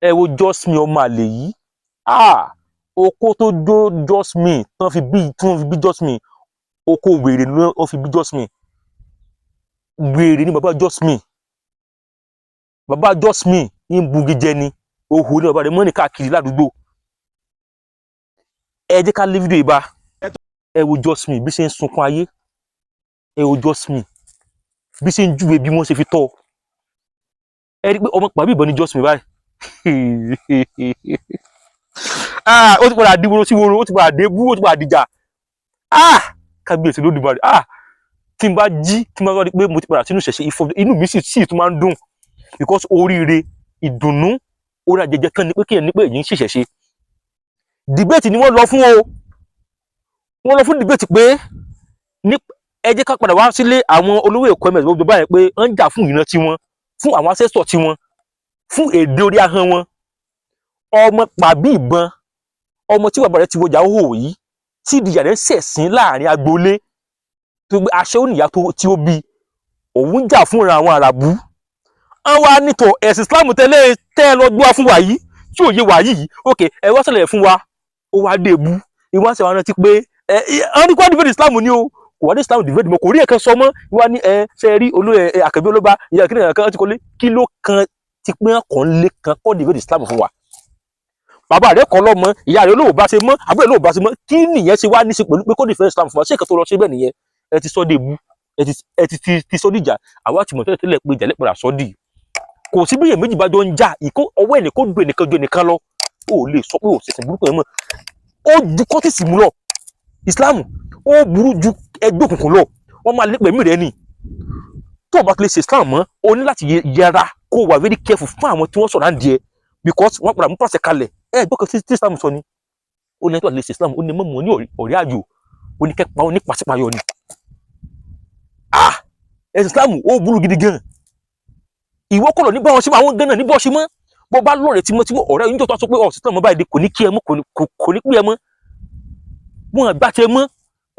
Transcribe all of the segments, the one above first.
Ẹ wo Just Me, ọmọ àlè yìí. Ah, okó tó jó Just Me tán fi bí, tí wọ́n fi bí Just Me, okó wèrè ni wọ́n fi bí Just Me. Wèrè ni bàbá Just Me. Bàbá Just Me ń bugi jẹ ni, òhò ni bàbá rẹ̀ mọ́ni káàkiri ládùúgbò. Ẹ jẹ́ ká lé fídíò yìí bá. Ẹ wo Just Me bí ṣe ń sunkún ayé. Ẹ wo Just Me bí ṣe ń júwe bí wọ́n ṣe fi tọ́ ọ. Ẹ rí i pé ọmọ pàbí ìbọn ni Just Me báyìí. Ah, ó ti padà di woro sí woro, ó ti padà dé bú, ó ti padà dìjà. Ah, kábíyèsí Olódùmarè! Ah, tí n bá jí, tí n bá rí pé mo ti padà sínú ìṣẹ̀ṣe ifọ̀, inú mi sì tún máa ń dùn, because oríire, ìdùnnú, orí àjẹjẹ kan ni pé kéèyàn ní pé èyí ń ṣèṣẹ̀ṣe. Debate ni wọ́n lọ fún o. Wọ́n lọ fún debate pé ní ẹ jẹ́ ká padà wá sílé. Àwọn olówó Èkó ms gbogbo báyìí pé ń jà fún ìran tiwọn, fún àwọn ancestor tiwọn, fún èdè orí ahọ́n wọn. Ọmọ pàbí ìbọn, ọmọ tí bàbá rẹ̀ ti wọjà hóhò yìí, tí ìdíjà rẹ̀ ṣẹ̀sín láàrin agboolé, tó gbé aṣẹ́wó nìyá tí ó bí, òun jà fúnra àwọn àràbù. Wọ́n wá nítọ̀ ẹ̀sìn Islam tẹ́lẹ̀ tẹ́ ẹ lọ gbọ́ fún wa yìí tí ò yé wa yìí. Ok, ẹ wá sọ̀rọ̀ ẹ̀ fún wa. Ó wá dé ebu ìwọ́n ṣe wá rántí pé ẹ ẹ ní kó wá dìbò Islam ni o, kò wá dé Islam dìbò mọ́, kò rí ẹ̀kan sọ mọ́. Wá ní ẹ ṣe rí olóyè ẹ àkànbí olóba ìyá kí nìkan kan ti kọ́lé, kí ló kan ti pín ọkàn lé kan kọ́ dìbò Islam fún wa? Bàbá rẹ̀ kọ́ lọ́mọ, ìyá rẹ̀ olóò bá ṣe mọ́, àbúrò olóò bá ṣe mọ́. Kí nìyẹn ṣe wá ní ṣe pẹ̀lú pé kó dìfẹ́ Islam fún wa? Ṣé ìkan tó lọ ṣe bẹ́ẹ̀ nìyẹn? Ẹ ti sọ dé ebu, ẹ ti ti sọ dìjà. Àwa ti mọ̀ tẹ́lẹ̀ tẹ́lẹ̀ pé ìjà lẹ́pẹ̀rẹ̀ àsọdì. Kò sí bí èèyàn méjì bá jọ ń jà, ìkó ọwọ́ ẹnì kó dùn ẹnìkan ju ẹnìkan lọ. Ó lè sọ pé òṣìṣẹ́ burúkú yẹn mọ́. Ó ju kọ́tìsì mú lọ. Islam ó burú ju ẹgbẹ́ òkùnkùn lọ. Wọ́n máa lépa ẹ̀mí rẹ ni. Tó o bá ti lè ṣe Islam mọ́, o ní láti yẹra, kó o wà very careful fún àwọn tí wọ́n sọ̀rọ̀ àǹdí ẹ, because wọ́n padà mú pàṣẹ kalẹ̀. Ẹ gbọ́ kan tí Islam sọ ni, ó ní ẹni tó lè ṣe Islam, ó ní mọ̀mọ́ ní ọ̀rẹ́ àjò, ó ní kẹ́pa, ó ní pàṣípàyọ ni. Ah, ẹ̀sìn Islam ó burú gidi gan. Ìwọ kọlọ̀ ní bá wọn ṣe mọ́, àwọn gan náà ní bọ́ ṣe mọ́. Bó bá lọ́rẹ̀ẹ́ tímọ́tímọ́, ọ̀rẹ́ yín tó sọ pé ọ̀sìn Islam báyìí, kò ní kí ẹ mọ́, kò ní pé ẹ mọ́, wọn àgbà tẹ mọ́.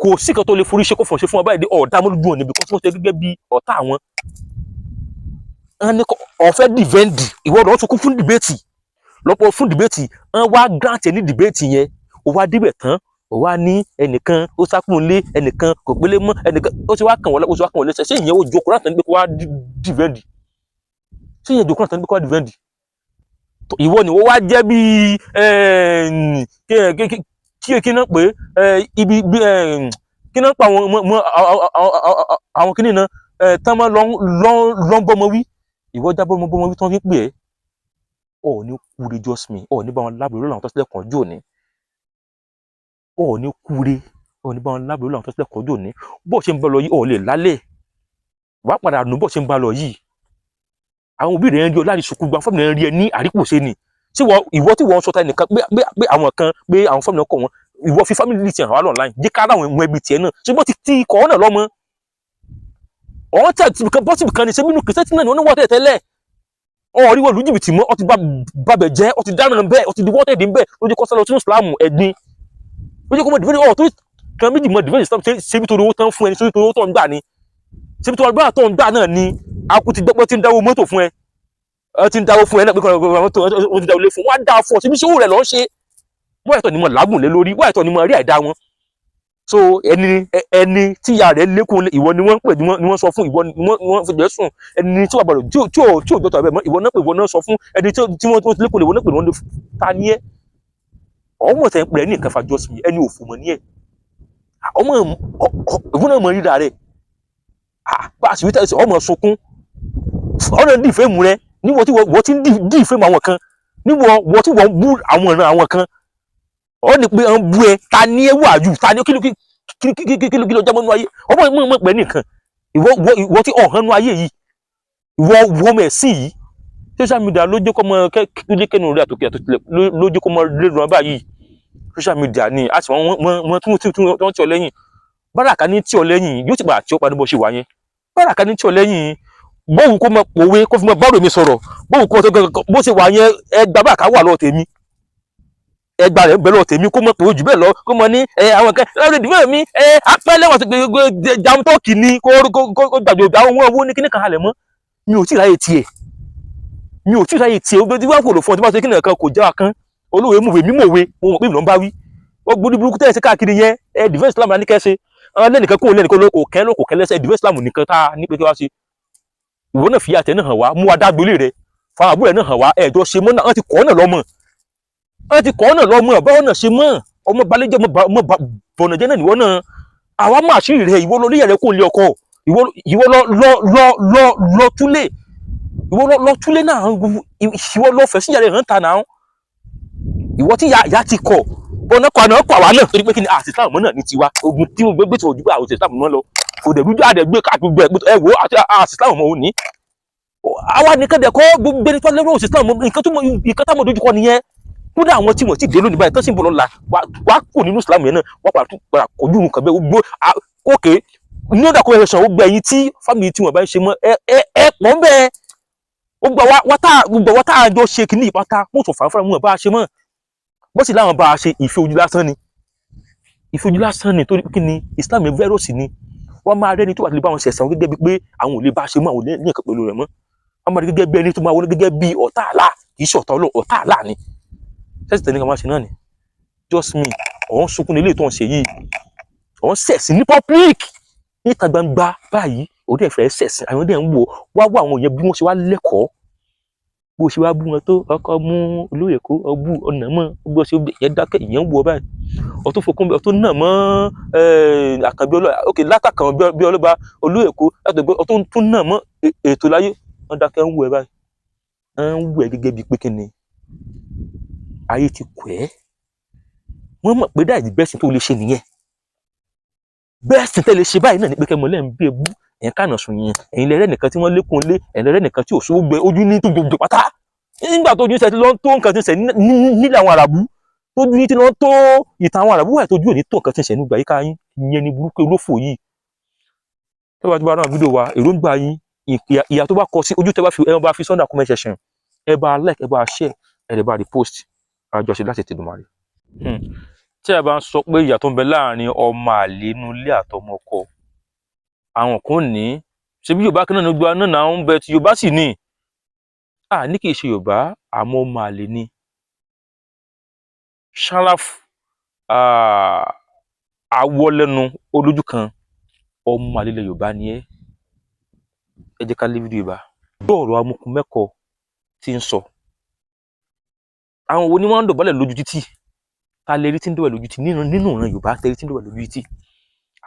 Kò sí kan tó lè forí ṣe kó fọ̀n ṣe fún ọ báyìí, ọ̀dà mọ́lódún ọ̀nà, because wọ́n ṣe gẹ́gẹ́ bí ọ̀tá àwọn. Wọ́n ní ọ̀fẹ́ defend, ìwọ lọ́ọ́ tún kún fún debate, lọ́pọ̀ fún debate. Wọ́n wá grant ẹ ní debate yẹn, ó wá débẹ̀ tán, ó wá ní ẹnìkan ó sákùn lé ẹnìkan, kò gbélé mọ́ ẹnìkan, ó ti wá kàn wọ́n, ó ti wá kàn wọ́n lẹ́sẹ̀. Ṣé ìyẹn ó jókòó láti ní pé kó wá defend? Ṣé ìyẹn jókòó láti ní pé kó wá defend? Ìwọ ni wọ́n wá jẹ́ bíi kí náà pé ibi kí náà pa àwọn kíní náà tán máa lọ ń bọ́mọ wí. Ìwọ jábọ́ ọmọ bọ́mọ wí tán fi ń pè ẹ́. Ọ̀ ní kúre Just Me, ọ̀ ní bá wọn lábòrò lọ́wọ́ tó sílẹ̀ kan jò ní. Ọ̀ ní kúre, ọ̀ ní bá wọn lábòrò lọ́wọ́ tó sílẹ̀ kan jò ní. Bó ṣe ń bá lọ yìí, ọ̀ lè lálẹ́ wàá padà nù. Bó ṣe ń bá lọ yìí, àwọn òbí rẹ̀ ń rí ọ láti sùkú gba fọ́ọ̀mù rẹ̀ ń rí ẹ ní àríkòṣe ni. Ṣé ìwọ tí wọ́n sọ ta ẹnìkan pé àwọn kan, pé àwọn fọ́ọ̀mù náà kọ̀ wọ́n, ìwọ fi family ti hàn wá online, jẹ́ ká láwọn ẹ̀wọ̀n ẹbí tiẹ̀ náà. Ṣé bó ti ti kọ̀ ọ́ náà lọ́mọ ọ̀hún tẹ̀ tí kan bọ́sibì kan ni? Ṣé bínú kìrìsìtẹ́nì náà ni wọ́n ní wọ́n tẹ̀ tẹ́lẹ̀? Ọ̀rí wọ́n lu jìbìtì mọ́, ọ ti babẹ̀ jẹ́, ọ ti dáná bẹ́ẹ̀, ọ ti di wọ́tẹ̀dì bẹ́ẹ̀ lójú kọ́ sálọ sínú Ìsìlámù ẹ̀gbin lójú kọ́ mọ́ dìbò ọ̀ tó kan méjì mọ́ dìbò Ìsìlámù. Ṣé bí torí owó tán fún ẹni, ṣé bí torí owó tó ń gbà ni? Ṣé bí torí agbára tó ń gbà náà ni? Akú ti gbọ́pọ́ tí ń dáwó mọ́tò fún ẹ, ẹ ti ń dáwó fún ẹ náà pé kọ́ mọ́tò, wọ́n ti dáwó lé fún wọn, á dá fún ọ. Ṣé bí ṣé owó rẹ̀ lọ́ ń ṣe? Wọ́n ẹ̀tọ́ ni mo làágùn lé lórí, wọ́n ẹ̀tọ́ ni mo rí àìdá wọn. So ẹni tí ìyá rẹ̀ lékun, ìwọ ni wọ́n ń pè, ni wọ́n sọ fún, ìwọ ni wọ́n fi jẹ́ sùn. Ẹni tí wàá bọ̀rọ̀ tí ò jọ́tọ̀ abẹ́ mọ́, ìwọ náà pè, ìwọ náà sọ fún. Ẹni tí wọ́n ti lékun, ìwọ náà pè. Wọ́n ta ni ẹ́? Ọmọ tẹ̀ ń pè é ní nǹkan fa Just Me, ẹni òfò mọ̀ ní ẹ̀. Ọmọ ìwọ náà mọ̀ rírà rẹ̀. Bá a sì wí tẹ̀sí, ọmọ sunkún, ọ̀nà dì fẹ́ẹ̀mù rẹ níwọ̀ tí wọ́n ti ń dì fẹ́ẹ̀mù àwọn kan, níwọ̀ wọ́n tí wọ́n bú àwọn ìran àwọn kan, ọ ní pé ń bú ẹ. Ta ní ẹ wà jù? Ta ní kí ló jábọ́ nínú ayé? Ọmọ ìmọ̀ ìmọ̀ pẹ̀ nìkan, ìwọ tí ọ̀hán nínú ayé yìí, ìwọ wọ́n mọ̀ ẹ̀sìn yìí. Social media ló jẹ́ kó mọ kẹ́nu rẹ̀ àtòkè àtòkè, ló jẹ́ kó mọ lérò báyìí. Social media ni a sì wọ́n tí wọ́n tí ọ lẹ́yìn. Báràkà ní tí ọ lẹ́yìn, yóò ti padà tí ó padà bó ṣe wà yẹn. Báràkà ní tí ọ lẹ́yìn, bóun kó mọ pòwe, kó fi mọ báwo mi sọ̀rọ̀, bóun kó bó ṣe wà yẹn. Ẹgbàá báràkà wà lọ́wọ́ tèmi, ẹgbàá rẹ̀ ń bẹ lọ́wọ́ tèmi. Kó mọ pòwe jù bẹ́ẹ̀ lọ, kó mọ ní ẹ àwọn kan lọ́dọ̀ ìdìbò mi, ẹ apẹ́lẹ́ wọn ti gbé jam tọ́ọ̀kì ni, kó gbàgbé àwọn owó ní kíní kan halẹ̀ mọ́. Mi ò tí ì ráyè tiẹ̀. Mi ò tí ì ráyè tiẹ̀. Ó ti wá kò lò fún ọ tí wọ́n ṣe kí nìkan kò já wa kan. Olóòwe mòwe, mi mòwe, mo mọ̀ pé ìlú ń bá wí. Wọ́n gbórí burúkú tẹ́lẹ̀ sí káàkiri yẹn. Ẹ defense Islam ní kẹ́sẹ̀ àwọn lẹ́nìkan kúrò, lẹ́nìkan ló kò kẹ́, ló kò kẹ́ lẹ́sẹ̀. Defense Islam nìkan tá a ní pé kí wá ṣe. Ìwọ náà fi àtẹ náà hàn wá, mú wa dágbélé rẹ, fún àbúrò rẹ náà hàn wá. Ẹ̀ẹ́dọ́ ṣe mọ́ náà, wọ́n ti kọ́ náà lọ́mọ, wọ́n ti kọ́ náà lọ́mọ. Báwọn náà ṣe mọ́ ọmọ balẹ̀jẹ́, ọmọ bọ̀nàjẹ́ náà nìwọ náà. Àwa máa ṣírí rẹ. Ìwọ lórí ẹ̀rẹ́ kò lé ọkọ ìwọ, ìwọ lọ lọ lọ lọ lọ túlé, ìwọ lọ lọ túlé náà, ìwọ lọ fẹ́ sí yàrá ìrántà náà. Ìwọ tí ìyá ti kọ̀ bọ́nà kọ́ àná kọ́ àwa náà, torí pé kí ni àti Islam náà ní tiwa. Ogun tí mo gbé tí ojú pé àwọn Islam mọ́ lọ kò dẹ̀ rújú àdẹ̀gbé káàkiri gbẹ. Ẹ wo, àti àti Islam mọ́ òní àwa nìkan dẹ̀ kọ́. Gbogbo ẹni tó lérò òsì Islam, nǹkan tó nǹkan táwọn dojúkọ nìyẹn. Kódà àwọn tí wọ́n ti dé lónìí báyìí tó sì ń bọ̀ lọ́la wá kò nínú Islam yẹn náà, wọ́n padà kojú nǹkan bẹ́ẹ̀. Gbogbo òkè ní ọ̀dà kò ẹ̀sán. Gbogbo ẹ̀yin tí family tí wọ́n bá ń ṣe mọ́, ẹ ẹ ẹ pọ̀ ń bẹ́ẹ̀. Gbogbo wa tá a jọ ṣe kìíní ìpátá, wọ́n sọ fàáfàá wọn bá a ṣe mọ́. Bó sì láwọn bá a ṣe, ìfẹ́ ojú lásán ni, ìfẹ́ ojú lásán ni. Torí kí ni? Islam virus ni. Wọ́n máa rẹ́ni tó wà lè bá wọn ṣẹ̀sán gẹ́gẹ́ bíi pé àwọn ò lè bá a ṣe mọ́, àwọn ò ní nǹkan pẹ̀lú rẹ̀ mọ́. Wọ́n máa rí gẹ́gẹ́ bí ẹni tó máa wọlé gẹ́gẹ́ bí ọ̀tá àlá. Kì í ṣe ọ̀tá Ọlọ́run, ọ̀tá àlá ni. Sẹ́sì tẹ̀lé kan máa ṣe náà ni. Just me, ọ̀hún sunkún ní ilé tó ń ṣe yìí, ọ̀hún ṣẹ̀sìn ní public níta gbangba báyìí. Òde ẹ̀fẹ̀ ṣẹ̀sìn, àwọn ọdẹ ń wò wá wọ àwọn èèyàn bí wọ́n ṣe wá lẹ́kọ̀ọ́, bó ṣe wá bú wọn tó. Ọkọ mú olóyè kó ọbú ọ̀nà mọ́ gbọ́ ṣe ìyẹn dákẹ́, ìyẹn ń wọ báyìí. Ọtún fokún, ọtún náà mọ́ àkànbí ọlọ́ ok látàkàn bí ọlọ́ba olóyè kó látọ̀gbẹ́, ọtún tún náà mọ́ ètò láyé. Wọ́n dákẹ́ ń wọ ẹ báyìí, ń wọ ẹ gẹ́gẹ́ bíi pé kí ni ayé ti kọ̀ ẹ́. Wọ́n mọ̀ pé dáìdí bẹ́ẹ̀ sì tó lè ṣe nìyẹn. Bẹ́ẹ̀ sì tẹ́ lè ṣe báyìí náà ní pé kẹ́ mọ̀ lẹ́yìn bí ebú ẹ̀yìn kànà sùn yẹn. Ẹ̀yin lẹ́rẹ́ nìkan tí wọ́n lékun lé, ẹ̀yin lẹ́rẹ́ nìkan tí ò sówó gbẹ ojú ní tó gbogbo pátá. Nígbà tó ojú ṣe ti lọ tó nǹkan tí ń ṣe nílẹ̀ àwọn àràbù, tó ojú ti lọ tó ìtàn àwọn àràbù wà, tó ojú ò ní tó nǹkan tí ń ṣe nígbà yíká yín. Ìyẹn ni burúkú olófò yìí. Tó bá ti bá náà fídíò wa, èròǹgbà yín, ìyà tó bá kọ sí ojú tẹ́ bá fi, ẹ bá fi sọ́ndà comment section, ẹ bá like, ẹ bá share, ẹ lè bá repost àjọṣe láti Tẹ̀dùmarè. Tí a bá ń sọ pé ìyà tó ń bẹ láàrin ọmọ àlè inú ilé àtọmọ ọkọ, àwọn kan ní ṣebí Yorùbá kan náà ní gbogbo náà náà ń bẹ tí Yorùbá sì ní à ní kì í ṣe Yorùbá, àmọ́ ọmọ àlè ni. Sharaf awọlẹ́nu olójú kan, ọmọ àlè ilẹ̀ Yorùbá ni ẹ́. Ẹ jẹ́ ká lé fídíò Yorùbá bí ọ̀rọ̀ amukun mẹ́kọ tí ń sọ. Àwọn wo ni wọ́n ń dọ̀bálẹ̀ lójú títì? Ta lè rí tí ń dọ̀bálẹ̀ lójú títì nínú ìran Yorùbá? Tẹ́rí tí ń dọ̀bálẹ̀ lójú títì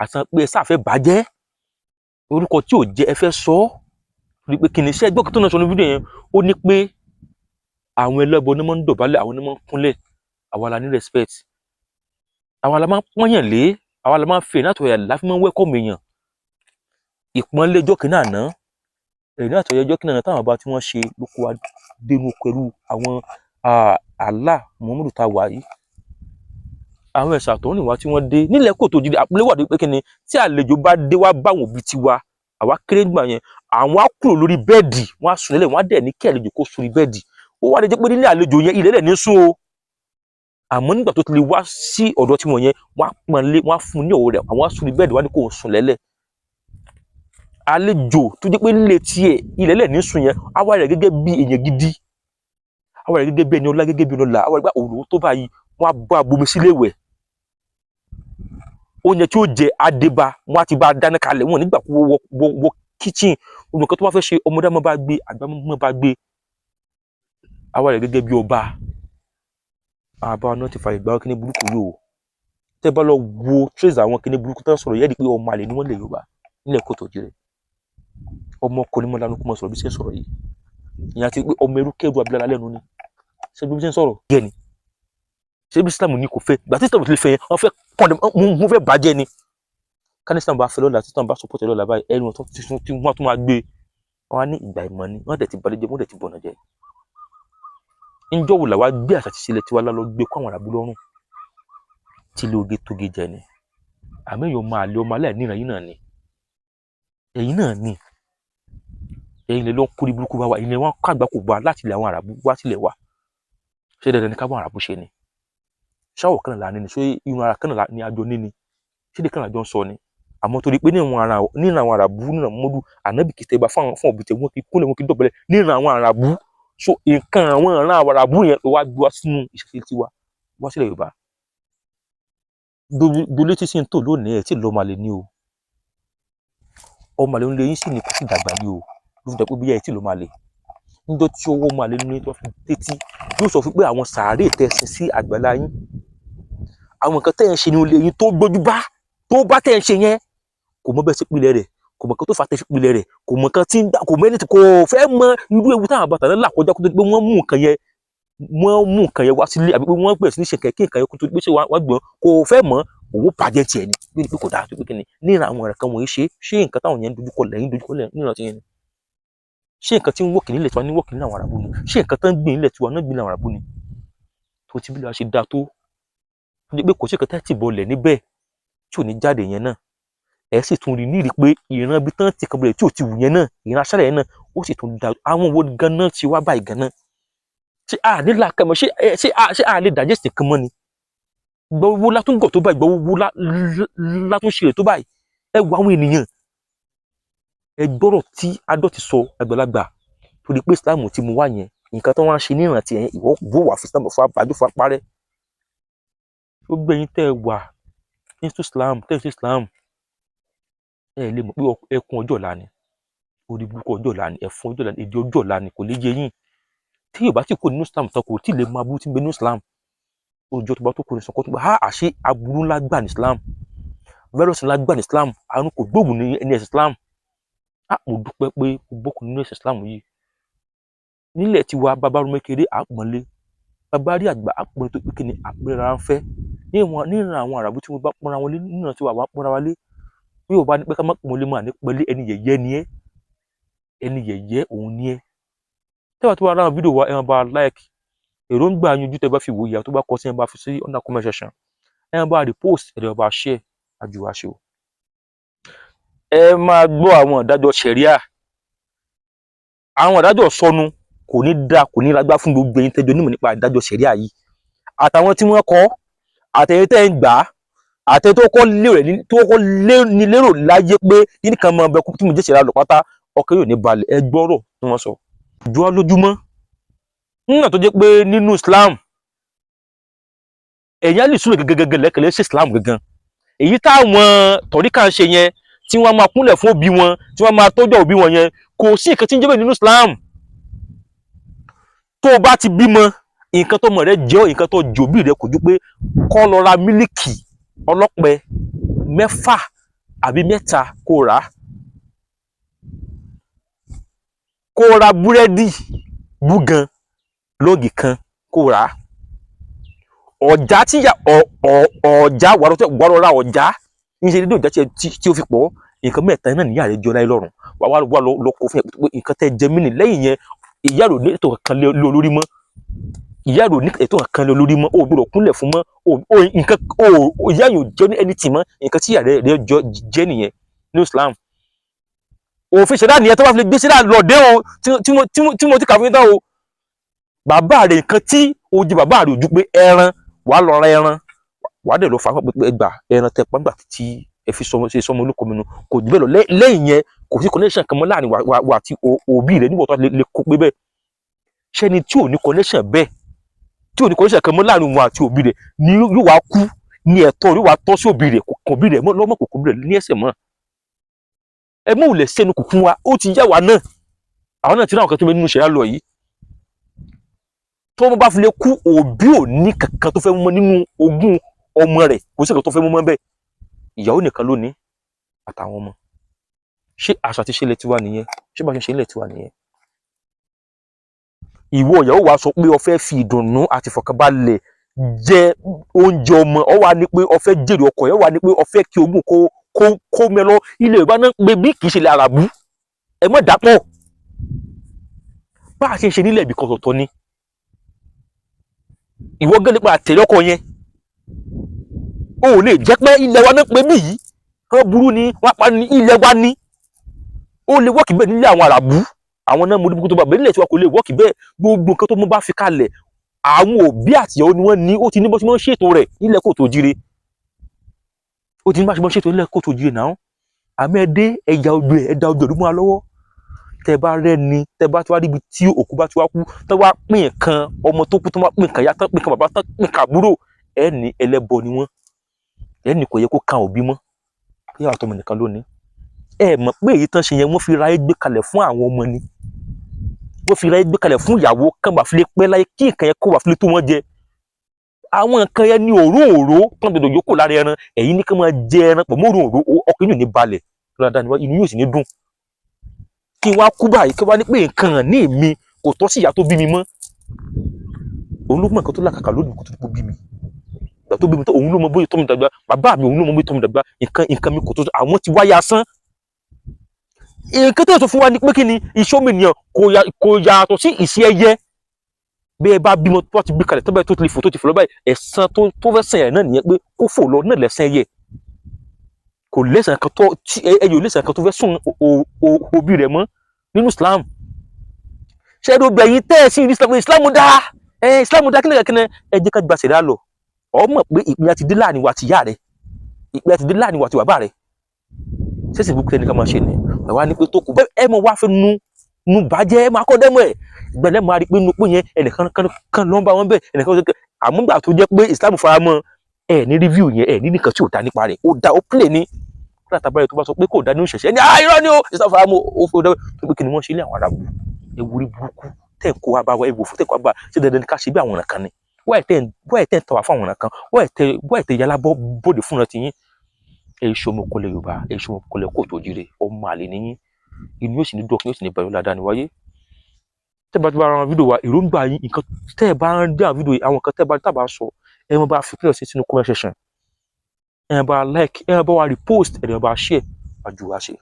àti pé ẹ sáfẹ́ bàjẹ́ orúkọ tí ò jẹ́, ẹ fẹ́ sọ ọ́ rí pé kí ni iṣẹ́ ẹgbẹ́ tó náà sọ ní fídíò yẹn. Ó ní pé àwọn ẹlẹ́bọ ní máa ń dọ̀bálẹ̀, àwọn ní máa ń kúnlẹ̀. Àwa la ní respect, àwa la máa ń pọ́nyàn lé, àwa la máa ń fi ẹ̀rín àtọ̀yàyà láfi máa ń welcome èèyàn. Ìpọ́nlé ọjọ́ kìíní àná, ẹ̀rín àtọ̀yàyà ọjọ́ kìíní àná táwọn bàbá tí wọ́n ṣe ló kó wa dénú pẹ̀lú àwọn Allah Muhammadu tá a wà yìí. Àwọn ẹ̀sà tó ń rìn wá tí wọ́n dé nílẹ̀ kò tó jíde àpilẹ̀ wà pé kí ni tí àlejò bá dé wá báwọn òbí tiwa, àwa kéré nígbà yẹn, àwọn á kúrò lórí bẹ́ẹ̀dì, wọ́n á sùn lẹ́lẹ̀, wọ́n á dẹ̀ ní kí àlejò kó sùn lórí bẹ́ẹ̀dì. Ó wá lè jẹ́ pé nílé àlejò yẹn, ilẹ̀ lẹ̀ ní sùn o, àmọ́ nígbà tó ti lè wá sí ọ̀dọ̀ tiwọn yẹn, wọ́n á pọ́n lé, wọ́n á fún un ní ọ̀wọ̀ rẹ̀, àwọn á sùn lórí bẹ́ẹ̀dì, wọ́n á ní kó sùn lẹ́lẹ̀. Àlejò tó jẹ́ pé nílé tiẹ̀ ilẹ̀ lẹ̀ ní sùn yẹn, á wá rẹ̀ gẹ́gẹ́ bí èèyàn gidi, á wá rẹ̀ gẹ́gẹ́ bí ẹni ọlá, gẹ́gẹ́ bí ẹni ọlá. Á wá rẹ̀ pé òun tó báyìí, wọ́n á bá bomi sílé wẹ̀, oúnjẹ tí ó jẹ adébá, wọn á ti bá a dáná kalẹ̀, wọn nígbà kó wọ wọ wọ kitchen. Gbogbo nǹkan tó bá fẹ́ ṣe, ọmọdé máa bá gbé, àgbà máa bá gbé, àwa rẹ̀ gẹ́gẹ́ bí ọba. Àbá náà ti fàyè gbà kíní burúkú yìí o. Tẹ́ bá lọ wo trace àwọn kíní burúkú tó ń sọ̀rọ̀ yẹ́ di pé ọmọ àlè ni wọ́n lè Yorùbá nílẹ̀ kóòtù òjìrè. Ọmọ ọkọ ni mo lanu kó mọ sọ̀rọ̀ bí ṣe ń sọ̀rọ̀ yìí. Ìyẹn àti pé ọmọ ẹrú kẹrù abilala lẹ́nu ni. Ṣé bí ṣe ń sọ̀rọ̀ yẹ ni? Ṣé bí Islam ní kò fẹ́ gbà tí Islam ti lè fẹ́ yẹn, wọ́n fẹ́ kọ́ndẹ̀, wọ́n fẹ́ bàjẹ́ ni. Ká ní Islam bá fẹ́ lọ́la, tí Islam bá support lọ́la báyìí, ẹnu wọn tí wọ́n tún máa gbé wọn á ní ìgbà ìmọ̀ ni. Wọ́n dẹ̀ ti balẹ̀ jẹ́, wọ́n dẹ̀ ti bọ̀nà jẹ́. Ńjọ́ wo làwa gbé àṣà ti sílẹ̀ tiwa lálọ́ gbé kó àwọn àràbù lọ́rùn tí ilé oge tóge jẹ ni? Àmọ́ èèyàn máa lé ọmọ aláìníran yìí náà ni, ẹ̀yin náà ni, ẹ̀yin lè lọ kórí burúkú bá wa, ẹ̀yin lè wọ́n kó àgbákò bá láti ilẹ̀ àwọn àràbù wá sílẹ̀ wa. Ṣé dandan ni ká bá àwọn àràbù ṣe ni? Ṣáwọ̀ kan náà la ní ni? Ṣé irun ara kan náà ni àjọ ní ni? Ṣé èdè kan náà àjọ ń sọ ni? Àmọ́ torí pé nínú àwọn àràbù, nínú àwọn mọ́dù ànábì kìí tẹ́gbà fún òbí tẹ, wọ́n kì í kúnlẹ̀, wọ́n kì í dọ̀bálẹ̀ nínú àwọn àràbù. So nǹkan àwọn ìran àwọn àràbù yẹn ló wá gbé wá sínú ìṣẹ̀ṣe tiwa wá sílẹ̀ Yorùbá. Dolé tí sì ń tò lónìí ẹ̀ tí lọ́ọ́ máa lè ní o, ọmọ àlè ń lé yín sì ní kò sì dàgbà ní o, ló fi dà pé bóyá ẹ̀ tí lọ́ọ́ máa lè. Níjọ́ tí ọwọ́ máa lè ní tó fi tẹ́tí yóò sọ fún pé àwọn sàárè tẹ̀sìn sí àgbàlá yín, àwọn nǹkan tẹ́ ẹ̀ ń ṣe ní olè yín tó gbójú bá tó bá tẹ́ ẹ̀ ń ṣe yẹn, kò mọ bẹ́ẹ̀ sí pilẹ̀ rẹ̀, kò mọ nǹkan tó fà tẹ́ fi pilẹ̀ rẹ̀, kò mọ nǹkan tí ń gbà, kò mọ ẹni kò fẹ́ mọ irú ewu táwọn àbàtà náà là kọjá kó tó di pé wọ́n mú nǹkan yẹn, wọ́n mú nǹkan yẹn wá sílé, àbí pé wọ́n bẹ̀rẹ̀ sí ní ṣe nǹkan kí nǹkan yẹn kó tó di pé ṣé wọ́n gbọ́n, kò fẹ́ mọ̀, òwò bàjẹ́ tiẹ̀ ni. Bí pé kò dáa tó pé kí ni níran àwọn ọ̀rẹ́ kan wọ̀nyí ṣe, ṣé nǹkan táwọn yẹn ń dojúkọ lẹ́yìn dojúkọ lẹ́yìn níran ti yẹn ni? Ṣé nǹkan tí ń wọ́ọ̀kì nílẹ̀ tiwa ní wọ́ọ̀kì nílẹ̀ àwọn àràbù ni? Ṣé nǹkan tó ń gbìn nílẹ̀ tiwa náà gbìn nílẹ̀ àwọn àràbù ni? Tó ti bí lè ṣe dáa tó ní pé kò sí nǹkan tẹ́ ti bọlẹ̀ níbẹ̀ tí ò ní jáde yẹn náà, ẹ sì tún rí nírí pé ìran ibi tán ti kan bọlẹ̀ tí ò ti wù yẹn náà, ìran aṣálẹ̀ yẹn náà ó sì tún da. Àwọn wo ganan ti wá báyìí ganan? Ṣé a ní làákàyè mọ́? Ṣé a lè digest nǹkan mọ́ ni? Gbọ́ wo látún gọ̀ tó báyìí, gbọ́ wo látún ṣe rè tó báyìí. Ẹ wo àwọn ènìyàn, ẹ gbọ́rọ̀ tí adọ́ ti sọ àgbàlagbà torí pé Islam ti mú wá yẹn, nǹkan tó wá ń ṣe ní ìrántí yẹn, ìwọ bó wà fún Islam fún àbájọ fún apárẹ́. Ó gbẹ̀yìn tẹ́ ẹ wà into Islam, tẹ́ ẹ sí Islam, ẹ lè mọ̀ pé ẹkún ọjọ́ ọ̀la ni, orí burúkú ọjọ́ ọ̀la ni, ẹ̀fún ọjọ́ ọ̀la ni, èdè ọjọ́ ọ̀la ni, kò lè yé yín. Tí yóò bá ti kó nínú Islam tán, kò tí ì lè máa burú tí ń bẹ nínú Islam. Ọjọ́ tó bá tó kó ní sọkọ́ tó bá ha àṣé aburú ńlá gbà ní Islam, fáírọ́ọ̀sì ńlá gbà ní Islam, àrùn kò gbóògùn ní ẹni ẹ̀sìn Islam. Á mo dúpẹ́ pé mo bọ́kùn nínú ẹ̀sìn Islam yìí. Nílẹ̀ tiwa, bàbá rúmọ́ kéré àpọ́nlé, bàbá rí àgbà àpọ́nlé tó pé kí ni àpọ́nlé rárá ń fẹ́. Níran àwọn àràbù tí wọ́n bá pọ́nra wọn lé, níran tiwa àwa pọ́nra wa lé. Bí o bá ní pé ká má pọ́n lé mọ́ àní pẹ́lẹ́, ẹni yẹ̀yẹ́ ni ẹ́, ẹni yẹ̀yẹ́ òun ni ẹ́. Tẹ́ bá tó wá láwọn fídíò wa, ẹ máa bá wa like. Èròǹgbà yín ojú tẹ́ bá fi wò ìyá tó bá kọ sí ẹ bá fi sí under comment section. Ẹ máa bá wa repost, ẹ dẹ̀ bá wa share, àjù wa ṣe o. Ẹ máa gbọ́ àwọn ìdájọ́ ṣẹ̀ríà. Àwọn ìdájọ́ sọnù kò ní dáa, kò ní lágbá fún gbogbo ẹ̀yin tẹ́jọ onímọ̀ nípa ìdájọ́ ṣẹ̀ríà yìí. Àtàwọn tí wọ́n kọ́, àtẹ̀yin tẹ́ ń gbà á, àtẹ̀yin tó kọ́ lérò ní tó kọ́ ní lérò láyé pé kíní kan máa bẹ kú tí mo jẹ́ ṣẹ̀ríà lọ pátá, ọkàn yóò ní balẹ̀. Ẹ gbọ́rọ̀ tí wọ́n sọ. Jọ wá lójúmọ́. Nígbà tó jẹ́ pé nínú Islam, ẹ̀yin á lè súnlẹ̀ gẹ́gẹ́gẹ́ lẹ́kẹ̀lẹ́ sí Islam gangan. Èyí táwọn tọ̀ríkà ń ṣe yẹn, tí wọ́n máa kúnlẹ̀ fún òbí wọn, tí wọ́n máa tọ́jú òbí wọn yẹn, kò sí nǹkan tí ń jẹ́ bẹ́ẹ̀ nínú Islam. Tó o bá ti bímọ, nǹkan tó mọ̀ rẹ jẹ́ nǹkan tó jòbí rẹ kò ju pé kó lọ ra mílíkì ọlọ́pẹ 6 àbí 3 kó rà á, kó ra búrẹ́dì búgan lọ́ọ̀gì kan kó rà á, ọ̀já tí ya ọ̀já wà lọ ra ọ̀já ní ṣe dédé ọ̀já tí ó fi pọ̀, nǹkan 3 náà níyà rẹ jọ láyé lọ́rùn, wà wá wà lọ kó fún ẹ pé nǹkan tẹ́ jẹ mí nì. Lẹ́yìn yẹn, ìyá rò ní ètò kankan lé olórí mọ́, ìyá rò ní ètò kankan lé olórí mọ́, o gbọ́dọ̀ kúnlẹ̀ fún mọ́, o nǹkan o ìyá yóò jẹ́ ní ẹni tì mọ́, nǹkan tí ìyá rẹ jọ jẹ́ nìyẹn ní Islam. Òfin ṣẹ̀dá nìyẹn tó bá fi lè gbé ṣẹ̀dá lọ dé o, tí mo ti kà fún yín tán o. Bàbá rẹ nǹkan tí o jẹ bàbá rẹ ojú pé ẹran wàá lọ ra ẹran, wàá dẹ̀ lọ fà á pé ẹgbà ẹran tẹ pàǹgbà tí ẹ fi sọmọ ṣe sọmọ olóko mi nu, kò jù bẹ́ẹ̀ lọ. Lẹ́yìn yẹn kò sí connection kan mọ́ láàrin wa àti òbí rẹ níwọ̀n tó lè kó pé bẹ́ẹ̀. Ṣẹ́ni tí ò ní connection bẹ́ẹ̀, tí ò ní connection kan mọ́ láàrin òun àti òbí rẹ ni yóò wá kú ní ẹ̀tọ́ yóò wá tọ́ sí òbí rẹ, kò kàn òbí rẹ mọ́ lọ́mọ, kò kàn òbí rẹ ní ẹsẹ̀ mọ́. Ẹ mọ̀ wùlẹ̀ sẹ́nu kò fún wa, ó ti yá wa náà, àwọn náà ti ráwọn kan tó bẹ nínú ṣẹ̀ríà lọ yìí. Tó bá fi lè kú, òbí ò ní kankan tó fẹ́ mú mọ́ nínú ogún ọmọ rẹ̀, kò sí kankan tó fẹ́ mú mọ́ bẹ́ẹ̀, ìyàwó nìkan ló ní àtàwọn ọmọ. Ṣé àṣà àti ìṣẹ̀lẹ̀ tiwa nìyẹn? Ṣé bá ṣe ń ṣe ilẹ̀ tiwa nìyẹn? Ìwọ ìyàwó wa sọ pé o fẹ́ fi ìdùnnú àti ìfọ̀kànbalẹ̀ jẹ oúnjẹ ọmọ, ọ wà ní pé o fẹ́ jèrè ọkọ ẹ, ọ wà ní pé o fẹ́ kí ogún kó kó kó mẹ lọ. Ilẹ̀ Yorùbá náà pé bí kì í ṣe ilẹ̀ Àràbù, ẹ mọ̀ dàpọ̀. Bá a ṣe ń ṣe nílẹ̀ ibìkan ọ̀tọ̀ọ̀tọ̀ ni. Ìwọ gẹ́lẹ́ nípa àtẹ̀lé ọkọ yẹn, o ò lè jẹ́ pé ilẹ̀ wa náà pé bí yìí wọ́n burú ni wọ́n pa ní ilẹ̀ wa ní. Ó lè wọ́ọ̀kì bẹ́ẹ̀ nílé àwọn Àràbù, àwọn náà mo ní tó bá bẹ́ẹ̀ nílẹ̀ tiwa kò lè wọ́ọ̀kì bẹ́ẹ̀. Gbogbo nǹkan tó mú bá fi kalẹ̀, àwọn òbí àtìyàwó ni wọ́n ní, ó ti ní bó ṣe máa ń ṣètò rẹ̀ nílẹ̀ kò tó jíire, ó ti ní bá ṣe máa ń ṣètò nílẹ̀ kò tó jíire náà. Àmì ẹdẹ ẹja ogbè ẹda ogbè ló mú wa lọ́wọ́. Tẹ́ bá rẹ́ni, tẹ́ bá ti wá ríbi tí òkú bá ti wá kú, tẹ́ wá pín nǹkan ọmọ tó kú, tó wá pín nǹkan ìyá, tán pín nǹkan bàbá, tán pín nǹkan àbúrò, ẹ ní ẹlẹ́bọ ni wọ́n. Ẹ ní kò yẹ kó kan òbí mọ́, kí àwọn àtọmọ nìkan lónìí. Ẹ mọ̀ pé èyí tán ṣe yẹn, wọ́n fi ra gbé kalẹ̀ fún àwọn ọmọ ni, wọ́n fi ra gbé kalẹ̀ fún ìyàwó kán bá fi lè pẹ́ láyé, kí nǹkan yẹn kó bá fi lè tó wọ́n jẹ. Àwọn nǹkan yẹn ní òróòró tán gbọdọ̀ yókù lára ẹran. Ẹ̀yin ní kí wọ́n jẹ ẹran pọ̀ mọ́ òróòró, ọkàn yóò ní balẹ̀ lọ́dà ni, inú yóò sì ní dùn. Kí n wá kú báyìí, kí wọ́n ní pé nǹkan ní mi kò tọ́ sí ìyá tó bí mi mọ́. Òun ló mọ nǹkan tó làkàkà lónìí kó tó dípò bí mi. Ìgbà tó bí mi tó, òun ló mọ bóyá tó mi dàgbà. Bàbá mi, òun ló mọ bóyá tó mi dàgbà. Nǹkan mi kò tó àwọn ti wáyà asán. Nǹkan tó yẹ sọ fún wa ni pé kí ni ìṣọ́mìnìyàn kò yàtọ̀ sí ìṣe ẹyẹ. Bí ẹ bá bímọ, tó bá ti gbé kalẹ̀ tó bá tó ti lè fò, tó ti fò lọ báyìí, ẹ̀san tó fẹ́ sàn yẹn náà nìyẹn, pé kó fò lọ náà lẹ́sẹ̀ ẹyẹ. Kò lẹ́sàn kan tó tí ẹyẹ ò lẹ́sàn kan tó fẹ́ sùn òbí rẹ̀ mọ́ nínú Islam. Ṣé ẹ̀rọ bẹ̀yìn tẹ́ ẹ̀ sí ní Islam? Islam dá ẹ, Islam dá kílẹ̀ kílẹ̀. Ẹ jẹ́ ká gba ṣẹ̀dá lọ. Ọ mọ̀ pé ìpínyà ti dé láàrin wa àti ìyá rẹ̀, ìpínyà ti dé láàrin wa àti bàbá rẹ̀. Ṣẹ́sì burúkú tẹ́ni ká máa ṣe ni ẹ wá ní pé tó kù bẹ́ẹ̀, ẹ mọ̀ wá fẹ́ nu nu bàjẹ́, ẹ máa kọ́ dẹ́mọ̀ ẹ̀ gbẹ̀lẹ́, máa rí pé nu pé yẹn ẹnìkan kan ló ń bá wọn bẹ́ẹ̀, ẹnìkan tó àmúgbà tó jẹ́ pé Islam faramọ́ ẹ ní review yẹn, ẹ ní nìkan tí ò dá nípa rẹ̀, ó dá, ó play ní kúrò àtàbáyé. Tó bá sọ pé kò dá nínú ìṣẹ̀ṣẹ̀ ní irọ́ ni ó, Islam faramọ́, ó fẹ́ dá tó pé kí ni wọ́n ṣe ilé àwọn Arabu. Ẹ wúrí burúkú tẹ̀ ń kó wa bá wa, ẹ wò fún tẹ̀ kó wa bá. Ṣé dandan ni ká ṣe bí àwọn ọ̀nà kan ni? Wọ́n ẹ̀ tẹ̀ ń tọ́wà fún àwọn ọ̀nà kan, wọ́n ẹ̀ tẹ̀ yálà bọ́ bóde fúnra ti yín. Ẹ ṣe ọmọ kọlẹ̀ Yorùbá, ẹ ṣe ọmọ kọlẹ̀ kóòtù òjìrè, ọmọ àlè níyín. Inú yóò sì ní dọ̀kun, yóò sì ní bàyọ̀ ládàá ní wáyé. Tẹ́ bá ti bá ara fídíò wa, èròǹgbà yín, nǹkan tẹ́ ẹ bá ń dé àwọn fídíò yìí, àwọn nǹkan tẹ́ ẹ bá tá bá sọ, ẹ máa bá fi pílọ̀ sí sínú comment section, ẹ máa bá like, ẹ máa bá wa repost, ẹ máa bá share àjù wa ṣe.